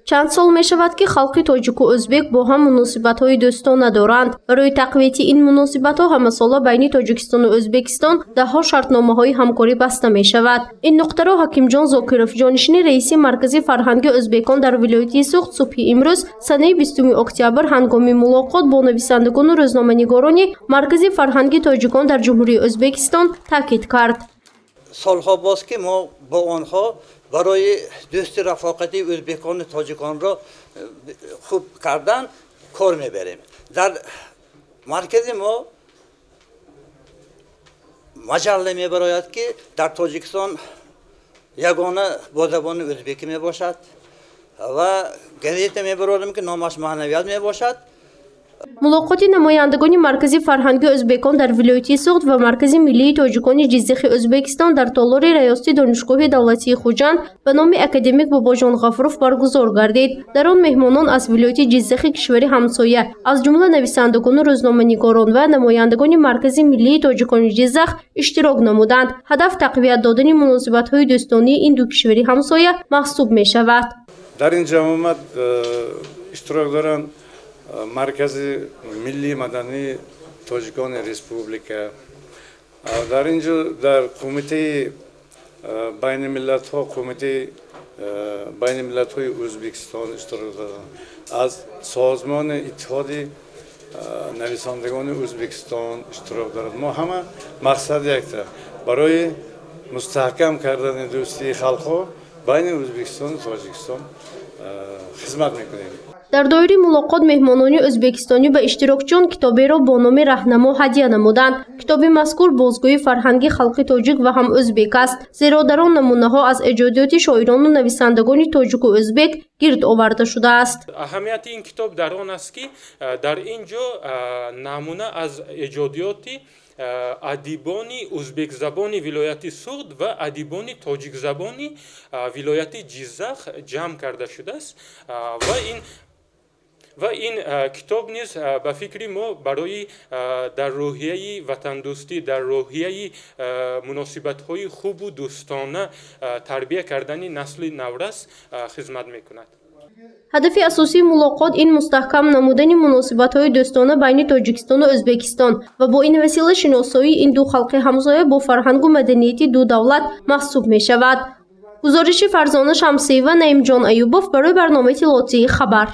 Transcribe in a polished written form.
Чанд сол мешавад, ки халқи тоҷику ӯзбек бо ҳам муносибатҳои дӯстона доранд. Барои тақвияти ин муносибатҳо ҳамасола байни Тоҷикистону Ӯзбекистон даҳҳо шартномаҳои ҳамкорӣ баста мешавад. Ин нуқтаро Ҳакимҷон Зокиров, ҷонишини раиси Маркази фарҳанги ӯзбекон дар вилояти Суғд, субҳи имрӯз, санаи 20 октябр, ҳангоми мулоқот бо нависандагону рӯзноманигорони Маркази фарҳанги тоҷикон дар Ҷумҳурии Ӯзбекистон таъкид кард. Солҳо боз, ки мо бо онҳо барои дӯсти рафоқати ӯзбекону тоҷиконро хуб кардан кор мебарем. Дар маркази мо маҷалла мебарояд, ки дар Тоҷикистон ягона бо забони ӯзбекӣ мебошад, ва газета мебарорем, ки номаш «Маънавият» мебошад. Мулоқоти намояндагони Маркази фарҳанги ӯзбекон дар вилояти Суғд ва Маркази миллии тоҷикони Ҷиззахи Ӯзбекистон дар толори раёсати Донишгоҳи давлатии Хуҷанд ба номи академик Бобоҷон Ғафуров баргузор гардид. Дар он меҳмонон аз вилояти Ҷиззахи кишвари ҳамсоя, аз ҷумла нависандагону рӯзноманигорон ва намояндагони Маркази миллии тоҷикони Ҷиззах иштирок намуданд. Ҳадаф тақвият додани муносибатҳои дӯстонии ин ду кишвари ҳамсоя маҳсуб мешавад. Дар ин ҷамъомад иштирок доранд Маркази миллии мадании тоҷикони республика, дар ин ҷо дар Кумитаи байни миллатҳо, Кумитаи байни миллатҳои Ӯзбекистон иштирок доранд, аз Созмони иттиҳоди нависандагони Ӯзбекистон иштирок дорад. Мо ҳама мақсад якта: барои мустаҳкам кардани дӯстии халқҳо байни Ӯзбекистону Тоҷикистон хизмат мекунем. Дар доираи мулоқот меҳмонони ӯзбекистонӣ ба иштирокчиён китоберо бо номи «Раҳнамо» ҳадя намуданд. Китоби мазкур бозгӯи фарҳанги халқи тоҷик ва ҳам ӯзбек аст, зеро дар он намунаҳо аз эҷодиёти шоирону нависандагони тоҷику ӯзбек гирд оварда шудааст. Аҳамияти ин китоб дар он аст, ки дар ин ҷо намуна аз эҷодиёти адибони ӯзбекзабони вилояти Суғд ва адибони тоҷикзабони вилояти Ҷиззах ҷамъ карда шудааст. Ва ин китоб низ, ба фикри мо, барои дар рӯҳияи ватандӯстӣ, дар рӯҳияи муносибатҳои хубу дӯстона тарбия кардани насли наврас хизмат мекунад. Ҳадафи асосии мулоқот ин мустаҳкам намудани муносибатҳои дӯстона байни Тоҷикистону Ӯзбекистон ва бо ин васила шиносоии ин ду халқи ҳамсоя бо фарҳангу маданияти ду давлат маҳсуб мешавад. Гузориши Фарзона Шамсиева, Наимҷон Аюбов барои барномаи иттилоотии «Хабар».